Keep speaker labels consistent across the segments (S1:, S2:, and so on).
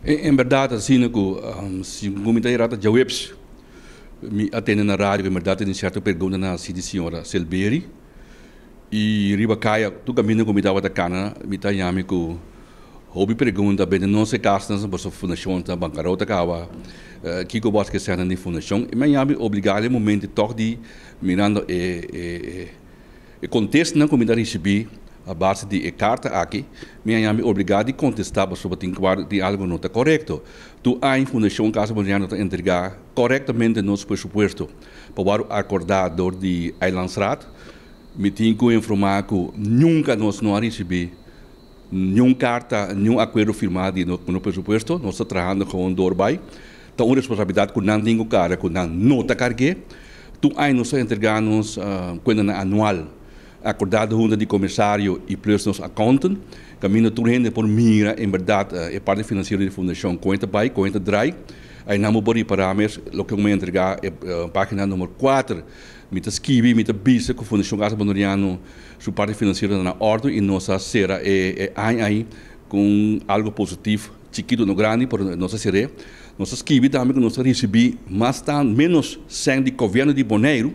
S1: En bèrdat asina ku si ku mi ta yera ta djaweps mi a tende na radio ku en bèrdat tin sierto perguntanan hasi di señora Silberie i riba kaya tur kaminda ku mi tabata kana mi ta yami ku hopi pregunta bende nos e kasnan pasobra fundashon ta bankarota kaba kiko bo a hasi ku e sènnan di fundashon i mi a yami obligá den momento tòg di mirando e E kontestanan ku mi ta risibí a base di e karta aki, mi a haña mi obligá di kontestá pasobra tin kuadro tin algu no ta korekto. Tur aña Fundashon Casa Boneriano ta entregá korektamente nos presupuesto pa wòrdu akordá dor di Eilandsraad. Mi tin ku informá ku nunka nos no a risibí niun karta, niun akuerdo firmá di nos presupuesto. Nos ta trahando gewoon dor bai. Ta un responsabilidat ku nan tin ku karga ku nan no ta karg'é. Tur aña nos ta entregá nos kuentanan anual akordá di hunta di komisario i plus nos accountant, kaminda tur hende por mira en bèrdat e parti finansiero di fundashon kon e ta bai, kon e ta drai. Ainan bo por ripará mes loke ku mi a entregá e página number kuater. Mi ta skibi, mi ta bisa ku Fundashon Casa Boneriano su parti finansiero ta na òrdu i nos a sera e aña ai ku un algu positivo. Chikitu no grandi, pero nos a ser'é. Nos a skibi tambe ku nos a risibí mas tan ménos sèn di gobièrnu di Boneiru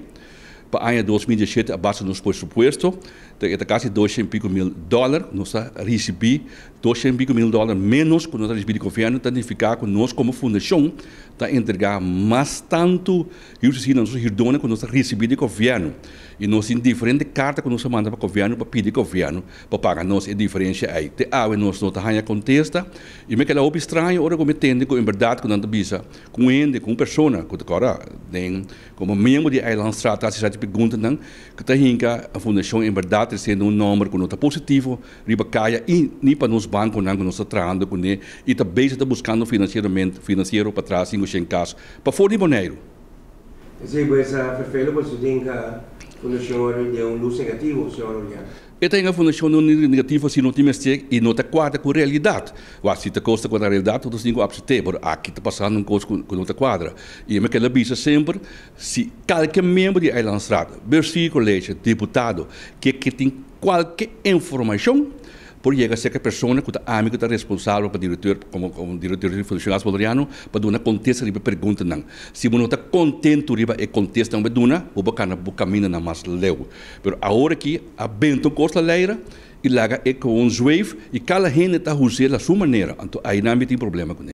S1: pa aña 2017 a base di nos presupuesto. Ta e ta kasi 200 i piko mil dòler. Nos a risibí 200 i piko mil dòler ménos ku nos a risibí di gobièrnu. Ta nifiká ku nos komo fundashon ta entregá mas tantu huursusi na nos hürdónan ku nos a risibí di gobièrnu. I nos tin diferente karta ku nos a manda pa gobièrnu pa pidi gobièrnu pa paga nos e diferencia ei. Te awe nos no ta haña contesta y mi a keda hopi straño ora cu mi tende cu en berdad cu nan ta bisa cu un hende, cu un persona cu ta cora den como miembro di Eilandstraat ta haci cierto preguntanan cu ta hinca a fundacion en berdad treciendo un nomber cu no ta positivo riba caya y ni pa nos banconan cu nos ta trahando cune y ta bezig ta buscando financieramente financiero pa traha 500 cas pafor di Boneiru.
S2: Esey bo esa ferfelo por su tin ca fundacion ora den un luz negativo, señor Oriana.
S1: E ta hinga fundashon no negativo si no tin mester i no ta kuadra ku realidat. Wak, si ta kos ta kuadra realidat nos tin ku apsept'é, pero aki ta pasando un kos ku no ta kuadra. I mi keda bisa semper, si kalke miembro di Eilandsraad, bestuurcollege, diputado ke ke tin kualke informashon por yega serka e persona ku ta ami ku ta responsabel pa direkteur komo komo direkteur di Fundashon Gas Boleriano pa duna kontesta riba e preguntanan. Si bo no ta kontentu riba e kontestanan ku bo duna, bo por kana bo kamindanan mas leu. Pero awor aki a benta un kos la leira i laga e kon zweef i kada hende ta hus'é la su manera. Anto ainan mi tin problema kuné.